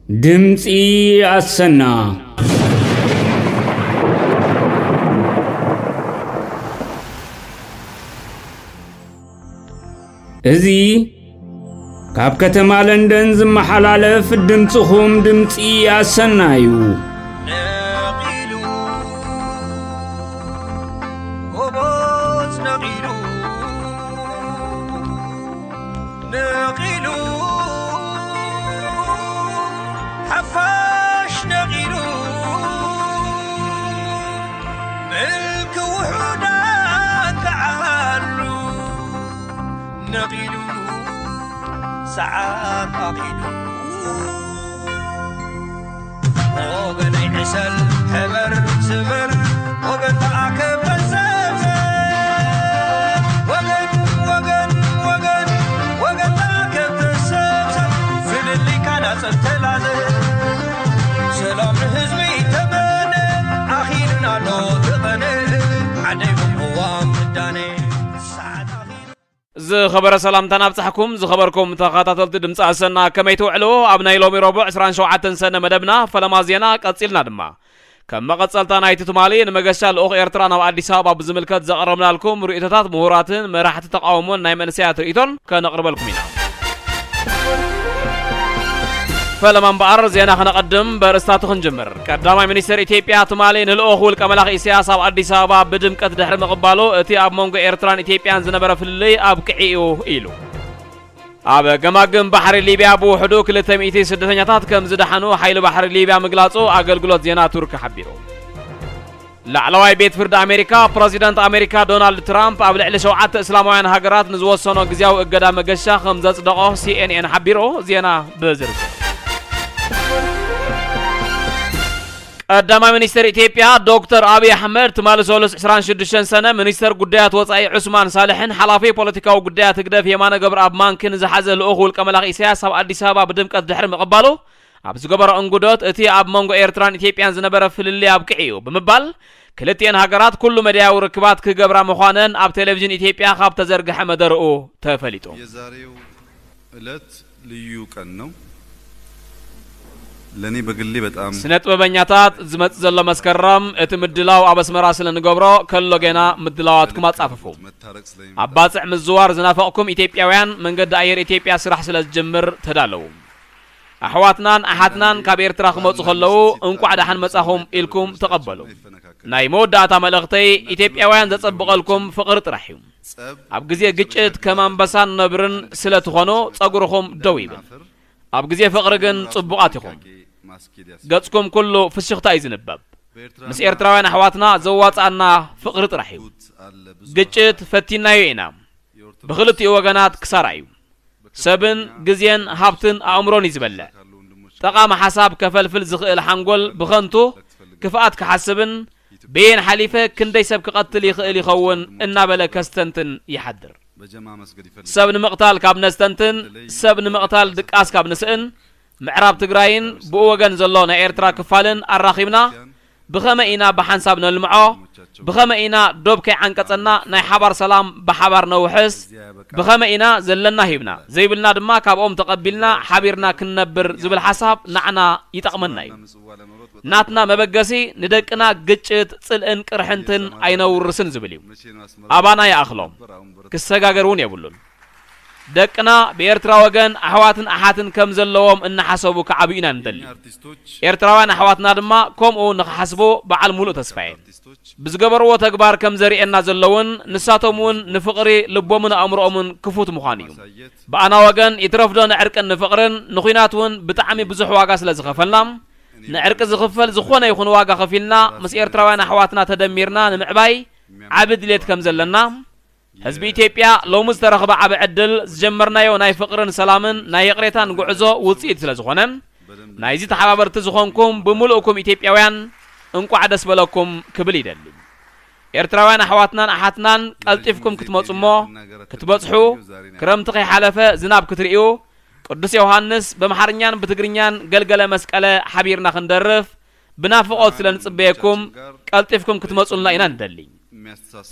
ድምፂ ኣሰና። እዚ ካብ ከተማ ለንደን ዝመሓላለፍ ድምፅኹም ድምፂ ኣሰና እዩ። ነቒሉ፣ ጎቦት ነቒሉ፣ ነቒሉ፣ ሓፋሽ ነቒሉ፣ ምልኪ ውሑዳን ክዓሉ ነቒሉ፣ ሰዓት ኣኺሉ። ወገነይ ዕሰል፣ ሕበር፣ ስበር፣ ወገን ተኣከብ፣ ተሰብሰብ። ወገን፣ ወገን፣ ወገን፣ ወገን ተኣከብ፣ ተሰብሰብ። ፍልልይካ ናጸብ፣ ተላዘብ። ሰላም ንህዝቢ ተመነ፣ ኣኺሉና ኣሎ እቲ ቐነ። ዓደይ ቅዋም ምዳነ፣ ሰዓት ኣኺሉ። ዝኸበረ ሰላምታና ኣብጻሕኩም። ዝኸበርኩም ተኸታተልቲ ድምፂ ኣሰና፣ ከመይ ትውዕሉ? ኣብ ናይ ሎሚ ረቡዕ ዕስራን ሸውዓተን ሰነ መደብና ፈለማ ዜና ቀጺልና ድማ፣ ከም መቐጸልታ ናይቲ ትማሊ ንመገሻ ልኡኽ ኤርትራ ናብ ኣዲስ ኣበባ ብዝምልከት ዘቕረብናልኩም ርእይቶታት ምሁራትን መራሕቲ ተቃውሞን ናይ መንእሰያት ርእይቶን ከነቕርበልኩም ኢና። ፈለማ እምበኣር ዜና ከነቐድም በርእስታቱ ክንጅምር። ቀዳማይ ሚኒስትር ኢትዮጵያ ትማሊ ንልኡኽ ውልቀ መላኺ ኢሳያስ ኣብ ኣዲስ ኣበባ ብድምቀት ድሕሪ ምቕባሉ፣ እቲ ኣብ መንጎ ኤርትራን ኢትዮጵያን ዝነበረ ፍልልይ ኣብቂዑ እዩ ኢሉ። ኣብ ገማግም ባሕሪ ሊብያ ብውሕዱ ክልተ ሚእቲ ስደተኛታት ከም ዝደሓኑ ሓይሊ ባሕሪ ሊብያ ምግላጹ ኣገልግሎት ዜና ቱርኪ ሓቢሩ። ላዕለዋይ ቤት ፍርዲ ኣሜሪካ፣ ፕረዚደንት ኣሜሪካ ዶናልድ ትራምፕ ኣብ ልዕሊ ሸውዓተ እስላማውያን ሃገራት ንዝወሰኖ ግዝያዊ እገዳ መገሻ ከም ዘጽደቖ ሲኤንኤን ሓቢሩ። ዜና ብዝርዝር። ቀዳማይ ሚኒስትር ኢትዮጵያ ዶክተር ኣብይ ኣሕመድ ትማሊ ሰሉስ ዕስራን ሽዱሽተን ሰነ ሚኒስተር ጉዳያት ወጻኢ ዑስማን ሳልሕን ሓላፊ ፖለቲካዊ ጉዳያት ህግደፍ የማነ ገብረኣብ ማንኪን ዝሓዘ ልኡኽ ውልቀ መላኺ ኢሳያስ ኣብ ኣዲስ ኣበባ ብድምቀት ድሕሪ ምቕባሉ፣ ኣብ ዝገበሮ እንጉዶት፣ እቲ ኣብ መንጎ ኤርትራን ኢትዮጵያን ዝነበረ ፍልልይ ኣብቂዑ እዩ ብምባል፣ ክልቲኤን ሃገራት ኩሉ መዳያዊ ርክባት ክገብራ ምዃነን ኣብ ቴሌቪዥን ኢትዮጵያ ካብ ተዘርግሐ መደርኡ ተፈሊጡ። የዛሬው ዕለት ልዩ ቀን ነው። ለኔ በግሌ በጣም ስነ ጥበበኛታት፣ ዝመጽእ ዘሎ መስከረም እቲ ምድላው ኣብ ኣስመራ ስለ ንገብሮ፣ ከሎ ጌና ምድላዋትኩም ኣጻፍፉ። መታረቅ ስለሚመጣ ኣብ ባጽዕ ምዝዋር ዝናፈቕኩም ኢትዮጵያውያን፣ መንገዲ ኣየር ኢትዮጵያ ስራሕ ስለ ዝጅምር ተዳለዉ። ኣሕዋትናን ኣሓትናን ካብ ኤርትራ ክመጹ ከለዉ፣ እንቋዕ ደሓን መጻኹም ኢልኩም ተቐበሉ። ናይ መወዳእታ መልእኽተይ፣ ኢትዮጵያውያን ዘጸብቐልኩም ፍቕሪ ጥራሕ እዩ። ኣብ ግዜ ግጭት ከም ኣንበሳን ነብርን ስለ ትኾኑ፣ ጸጉርኹም ደው ይብል። ኣብ ግዜ ፍቕሪ ግን ጽቡቓት ኢኹም። ገጽኩም ኩሉ ፍሽኽታ እዩ ዝንበብ። ምስ ኤርትራውያን ኣሕዋትና ዘዋጽኣና ፍቕሪ ጥራሕ እዩ። ግጭት ፈቲናዮ ኢና። ብኽልቲኡ ወገናት ክሳራ እዩ። ሰብን ግዜን ሃብትን ኣእምሮን እዩ ዝበልዕ። ጠቓሚ ሓሳብ ከፈልፍል ዝኽእል ሓንጎል ብኸንቱ ክፍኣት ክሓስብን፣ በየን ሓሊፈ ክንደይ ሰብ ክቐትል ይኽእል ይኸውን እናበለ ከስተንትን ይሓድር። ሰብ ንምቕታል ካብ ነስተንትን፣ ሰብ ንምቕታል ድቃስ ካብ ንስእን፣ ምዕራብ ትግራይን ብኡ ወገን ዘሎ ናይ ኤርትራ ክፋልን ኣራኺብና ብኸመይ ኢና ብሓንሳብ ነልምዖ? ብኸመይ ኢና ዶብ ከይዓንቀጸና ናይ ሓባር ሰላም ብሓባር ነውሕስ? ብኸመይ ኢና ዘለና ሂብና፣ ዘይብልና ድማ ካብኦም ተቐቢልና ሓቢርና ክንነብር ዝብል ሓሳብ ንዓና ይጠቕመና እዩ። ናትና መበገሲ ንደቅና ግጭት፣ ጽልእን ቅርሕንትን ኣይነውርስን ዝብል እዩ። ኣባና ይኣኽሎም። ክሰጋገር እውን የብሉን። ደቅና ብኤርትራ ወገን ኣሕዋትን ኣሓትን ከም ዘለዎም እናሓሰቡ ክዓብዩ ኢና ንደሊ። ኤርትራውያን ኣሕዋትና ድማ ከምኡ ንኽሓስቡ በዓል ሙሉእ ተስፋ እየ። ብዝገበርዎ ተግባር ከም ዘርእየና ዘሎ እውን ንሳቶም እውን ንፍቕሪ ልቦምን ኣእምሮኦምን ክፉት ምዃኑ እዩ። ብኣና ወገን ይትረፍዶ ንዕርቅን ንፍቕርን ንኹናት እውን ብጣዕሚ ብዙሕ ዋጋ ስለ ዝኸፈልና፣ ንዕርቂ ዝኽፈል ዝኾነ ይኹን ዋጋ ከፊልና ምስ ኤርትራውያን ኣሕዋትና ተደሚርና ንምዕባይ ዓቢ ድሌት ከም ዘለና፣ ህዝቢ ኢትዮጵያ ሎሚ ዝተረኽበ ዓቢ ዕድል ዝጀመርናዮ ናይ ፍቕርን ሰላምን ናይ ይቕሬታን ጉዕዞ ውጽኢት ስለ ዝኾነ፣ ናይዚ ተሓባበርቲ ዝኾንኩም ብምሉእኩም ኢትዮጵያውያን እንቋዕ ደስ በለኩም ክብል ይደሊ። ኤርትራውያን ኣሕዋትናን ኣሓትናን ቀልጢፍኩም ክትመጹ እሞ ክትበጽሑ ክረምቲ ከይሓለፈ ዝናብ ክትርእዩ ቅዱስ ዮሃንስ በምሓርኛን ብትግርኛን ገልገለ መስቀለ ሓቢርና ክንደርፍ ብናፍቖት ስለ ንጽበየኩም ቀልጢፍኩም ክትመጹልና ኢና ንደሊ።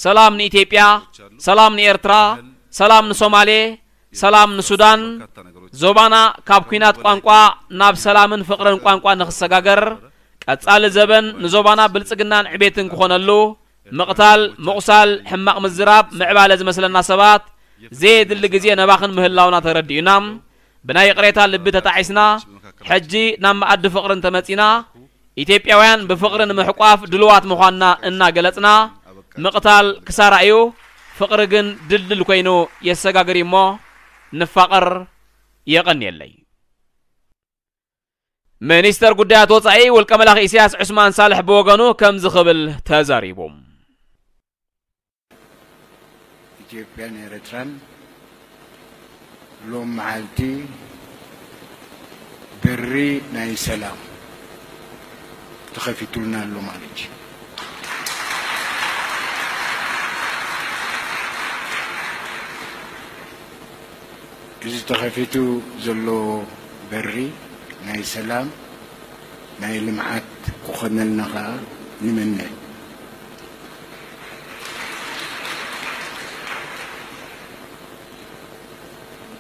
ሰላም ንኢትዮጵያ፣ ሰላም ንኤርትራ፣ ሰላም ንሶማሌ፣ ሰላም ንሱዳን፣ ዞባና ካብ ኲናት ቋንቋ ናብ ሰላምን ፍቕርን ቋንቋ ንኽሰጋገር፣ ቀጻሊ ዘበን ንዞባና ብልጽግናን ዕቤትን ክኾነሉ፣ ምቕታል፣ ምቑሳል፣ ሕማቕ ምዝራብ፣ ምዕባለ ዝመስለና ሰባት ዘየድሊ ግዜ ነባኽን ምህላውና ተረዲኡና፣ ብናይ ይቕሬታ ልቢ ተጣዒስና፣ ሕጂ ናብ መኣዲ ፍቕርን ተመጺና፣ ኢትዮጵያውያን ብፍቕሪ ንምሕቋፍ ድሉዋት ምዃንና እናገለጽና፣ ምቕታል ክሳራ እዩ፣ ፍቕሪ ግን ድልድል ኮይኑ የሰጋግር እዩ እሞ ንፋቐር። የቐንየለይ። ሚኒስተር ጉዳያት ወጻኢ ውልቀ መላኺ ኢሳያስ ዑስማን ሳልሕ ብወገኑ ከምዚ ክብል ተዛሪቡ። ኢትዮጵያን ኤርትራን ሎም መዓልቲ በሪ ናይ ሰላም ተኸፊቱልና ኣሎ ማለት እዩ። እዚ ተኸፊቱ ዘሎ በሪ ናይ ሰላም፣ ናይ ልምዓት ክኾነልና ኸኣ ንምነ።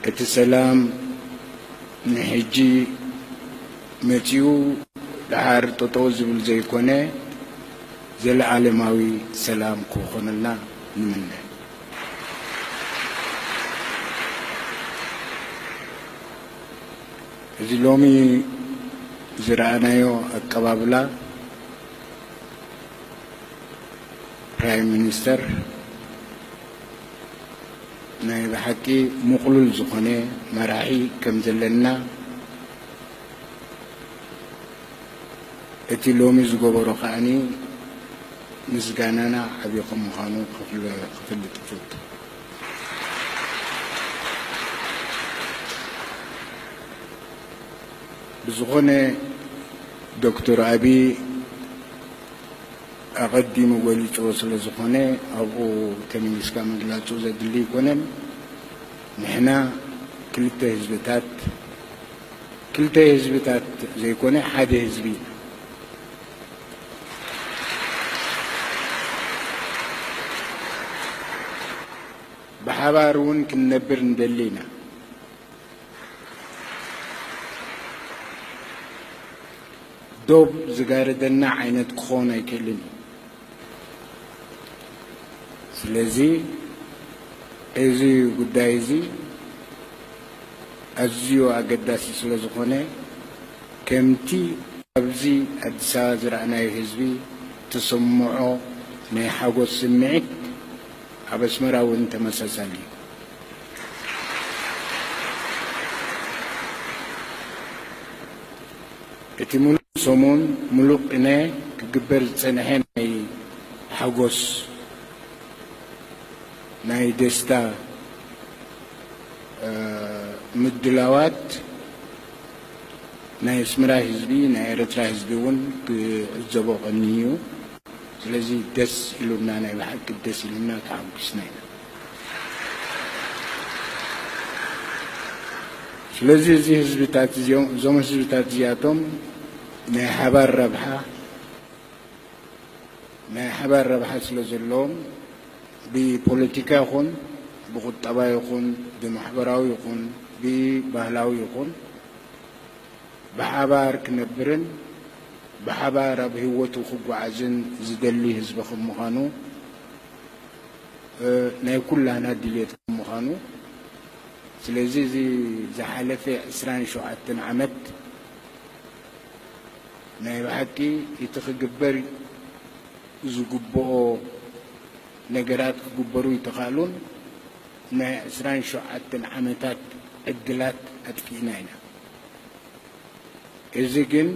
እቲ ሰላም ንሕጂ መጺኡ ደሓር ጠጠው ዝብል ዘይኮነ፣ ዘለኣለማዊ ሰላም ክኾነልና ንምነ። እዚ ሎሚ ዝረኣናዮ ኣቀባብላ ፕራይም ሚኒስተር ናይ ብሓቂ ምቕሉል ዝኾነ መራሒ ከም ዘለና፣ እቲ ሎሚ ዝገበሮ ከኣኒ ምስጋናና ዓቢ ከም ምዃኑ ክፍል-፣ ክፍልጥ እፈቱ። ብዝኾነ ዶክተር ኣቢ ኣቐዲሙ ገሊጽዎ ስለ ዝኾነ ኣብኡ ተመሊስካ ምግላጹ ዘድሊ ኣይኮነን። ንሕና ክልተ ህዝብታት፣ ክልተ ህዝብታት ዘይኮነ ሓደ ህዝቢ ኢና። ብሓባር እውን ክንነብር ንደሊ ኢና። ዶብ ዝጋረደና ዓይነት ክኸውን ኣይክእልን እዩ። ስለዚ እዚ ጉዳይ እዚ ኣዝዩ ኣገዳሲ ስለ ዝኾነ፣ ከምቲ ኣብዚ ኣዲስ ኣበባ ዝረኣናዮ ህዝቢ ተሰምዖ ናይ ሓጎስ ስምዒት፣ ኣብ ኣስመራ እውን ተመሳሳሊ እዩ። እቲ ሙሉእ ሰሙን፣ ሙሉእ ቅነ ክግበር ዝጸንሐ ናይ ሓጎስ፣ ናይ ደስታ፣ እ፣ ምድላዋት ናይ ኣስመራ ህዝቢ፣ ናይ ኤርትራ ህዝቢ እውን ክዕዘቦ ቀንዩ እዩ። ስለዚ ደስ ኢሉና፣ ናይ ብሓቂ ደስ ኢሉና፣ ተሓጒስና ኢና። ስለዚ እዚ ህዝብታት እዚኦም፣ እዞም ህዝብታት እዚኣቶም ናይ ሓባር ረብሓ፣ ናይ ሓባር ረብሓ ስለ ዘለዎም፣ ብፖለቲካ ይኹን፣ ብቁጠባ ይኹን፣ ብማሕበራዊ ይኹን፣ ብባህላዊ ይኹን፣ ብሓባር ክነብርን ብሓባር ኣብ ህይወቱ ክጓዓዝን ዝደሊ ህዝቢ ከም ምዃኑ፣ እ፣ ናይ ኩላህና ድልየት ከም ምዃኑ፣ ስለዚ እዚ ዝሓለፈ ዕስራን ሸውዓተን ዓመት ናይ ብሓቂ እቲ ክግበር ዝግብኦ ነገራት ክግበሩ ይተኻእሉን ናይ ዕስራን ሸውዓተን ዓመታት ዕድላት ኣጥፊእና ኢና። እዚ ግን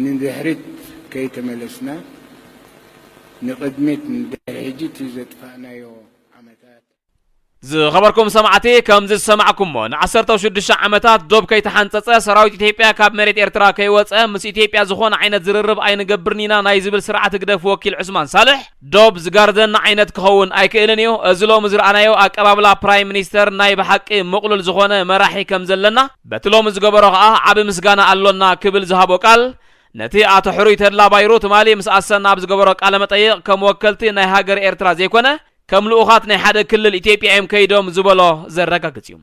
ንድሕሪት ከይተመለስና ንቕድሚት ንድሕሪ ሕጂ እቲ ዘጥፋእናዮ ዓመታት ዝኸበርኩም ሰማዕቲ፣ ከምዚ ዝሰማዕኩሞ ንዓሰርተ ሽዱሽተ ዓመታት ዶብ ከይተሓንጸጸ፣ ሰራዊት ኢትዮጵያ ካብ መሬት ኤርትራ ከይወጸ፣ ምስ ኢትዮጵያ ዝኾነ ዓይነት ዝርርብ ኣይንገብርን ኢና ናይ ዝብል ስርዓት ህግደፍ ወኪል ዑስማን ሳልሕ፣ ዶብ ዝጋርደና ዓይነት ክኸውን ኣይክእልን እዩ። እዚ ሎሚ ዝረኣናዮ ኣቀባብላ ፕራይም ሚኒስተር ናይ ብሓቂ ምቕሉል ዝኾነ መራሒ ከም ዘለና፣ በቲ ሎሚ ዝገበሮ ከኣ ዓቢ ምስጋና ኣሎና ክብል ዝሃቦ ቃል፣ ነቲ ኣቶ ሕሩይ ተድላ ባይሩ ትማሊ ምስ ኣሰና ኣብ ዝገበሮ ቃለ መጠይቕ ከም ወከልቲ ናይ ሃገር ኤርትራ ዘይኮነ፣ ከም ልኡኻት ናይ ሓደ ክልል ኢትዮጵያ እዮም ከይዶም ዝበሎ ዘረጋግጽ እዩ።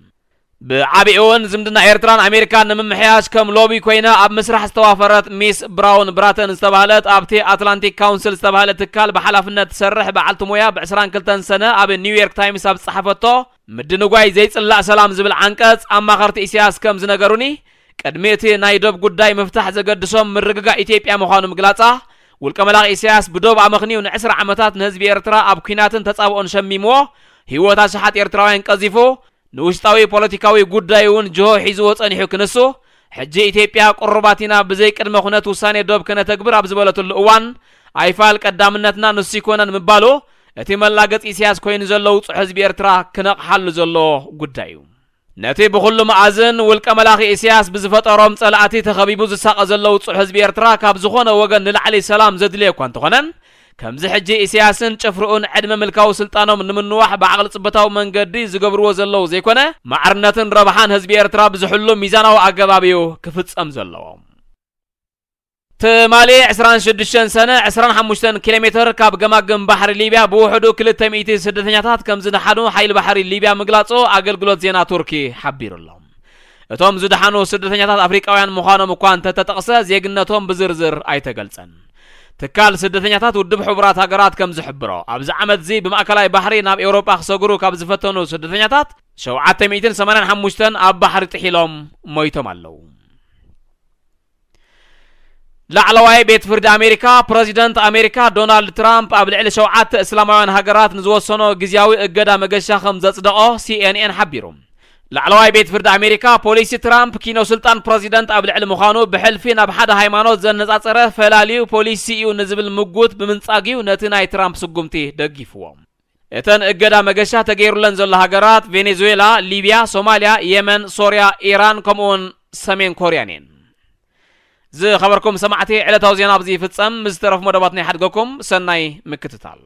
ብዓቢኡ እውን ዝምድና ኤርትራን ኣሜሪካን ንምምሕያሽ ከም ሎቢ ኮይና ኣብ ምስራሕ ዝተዋፈረት ሚስ ብራውን ብራተን ዝተባህለት ኣብቲ ኣትላንቲክ ካውንስል ዝተባህለ ትካል ብሓላፍነት ትሰርሕ በዓልቲ ሞያ ብ22 ሰነ ኣብ ኒውዮርክ ታይምስ ኣብ ዝጸሓፈቶ፣ ምድንጓይ ዘይጽላእ ሰላም ዝብል ዓንቀጽ ኣማኸርቲ ኢሳያስ ከም ዝነገሩኒ፣ ቅድሚ እቲ ናይ ዶብ ጉዳይ ምፍታሕ ዘገድሶም ምርግጋእ ኢትዮጵያ ምዃኑ ምግላጻ፣ ውልቀ መላኺ ኢሳያስ ብዶብ ኣመኽንዩ ን20 ዓመታት ንህዝቢ ኤርትራ ኣብ ኲናትን ተጻብኦን ሸሚምዎ፣ ህይወት ኣሽሓት ኤርትራውያን ቀዚፉ፣ ንውሽጣዊ ፖለቲካዊ ጉዳይ እውን ጅሆ ሒዝዎ ጸኒሑ ክንሱ፣ ሕጂ ኢትዮጵያ ቅሩባት ኢና ብዘይ ቅድመ ኩነት ውሳኔ ዶብ ከነተግብር ኣብ ዝበለትሉ እዋን፣ ኣይፋል ቀዳምነትና ንሱ ይኮነን ምባሉ፣ እቲ መላገጽ ኢሳያስ ኮይኑ ዘሎ ውጹዕ ህዝቢ ኤርትራ ክነቕሓሉ ዘለዎ ጉዳይ እዩ። ነቲ ብኹሉ መኣዝን ውልቀ መላኺ ኢሳያስ ብዝፈጠሮም ጸላእቲ ተኸቢቡ ዝሳቐ ዘሎ ውጹዕ ህዝቢ ኤርትራ ካብ ዝኾነ ወገን ንላዕሊ ሰላም ዘድልዮ እኳ እንተኾነ፣ ከምዚ ሕጂ ኢሳያስን ጭፍርኡን ዕድመ ምልካዊ ስልጣኖም ንምንዋሕ ብዓቕሊ ጽበታዊ መንገዲ ዝገብርዎ ዘለዉ ዘይኮነ፣ ማዕርነትን ረብሓን ህዝቢ ኤርትራ ብዝሕሉ ሚዛናዊ ኣገባብ እዩ ክፍጸም ዘለዎ። ትማሊ 26 ሰነ 25 ኪሎ ሜትር ካብ ገማግም ባሕሪ ሊብያ ብውሕዱ 200 ስደተኛታት ከም ዝደሓኑ ሓይሊ ባሕሪ ሊብያ ምግላጹ ኣገልግሎት ዜና ቱርኪ ሓቢሩ ኣሎ። እቶም ዝደሓኑ ስደተኛታት ኣፍሪቃውያን ምዃኖም እኳ እንተተጠቕሰ፣ ዜግነቶም ብዝርዝር ኣይተገልጸን። ትካል ስደተኛታት ውድብ ሕቡራት ሃገራት ከም ዝሕብሮ፣ ኣብዚ ዓመት እዚ ብማእከላይ ባሕሪ ናብ ኤውሮጳ ክሰግሩ ካብ ዝፈተኑ ስደተኛታት 785 ኣብ ባሕሪ ጥሒሎም ሞይቶም ኣለዉ። ላዕለዋይ ቤት ፍርዲ ኣሜሪካ፣ ፕረዚደንት ኣሜሪካ ዶናልድ ትራምፕ ኣብ ልዕሊ ሸውዓተ እስላማውያን ሃገራት ንዝወሰኖ ግዝያዊ እገዳ መገሻ ከም ዘጽደቖ ሲኤንኤን ሓቢሩ። ላዕለዋይ ቤት ፍርዲ ኣሜሪካ፣ ፖሊሲ ትራምፕ ኪኖ ስልጣን ፕረዚደንት ኣብ ልዕሊ ምዃኑ ብሕልፊ ናብ ሓደ ሃይማኖት ዘነጻጸረ ፈላልዩ ፖሊሲ እዩ ንዝብል ምጉት ብምንጻግ እዩ ነቲ ናይ ትራምፕ ስጉምቲ ደጊፍዎ። እተን እገዳ መገሻ ተገይሩለን ዘሎ ሃገራት ቬኔዙዌላ፣ ሊብያ፣ ሶማልያ፣ የመን፣ ሶርያ፣ ኢራን ከምኡውን ሰሜን ኮርያን እየን። ዝኸበርኩም ሰማዕቲ፣ ዕለታዊ ዜና ኣብዚ ይፍጸም። ምስ ዝተረፉ መደባት ናይ ሓድገኩም ሰናይ ምክትታል።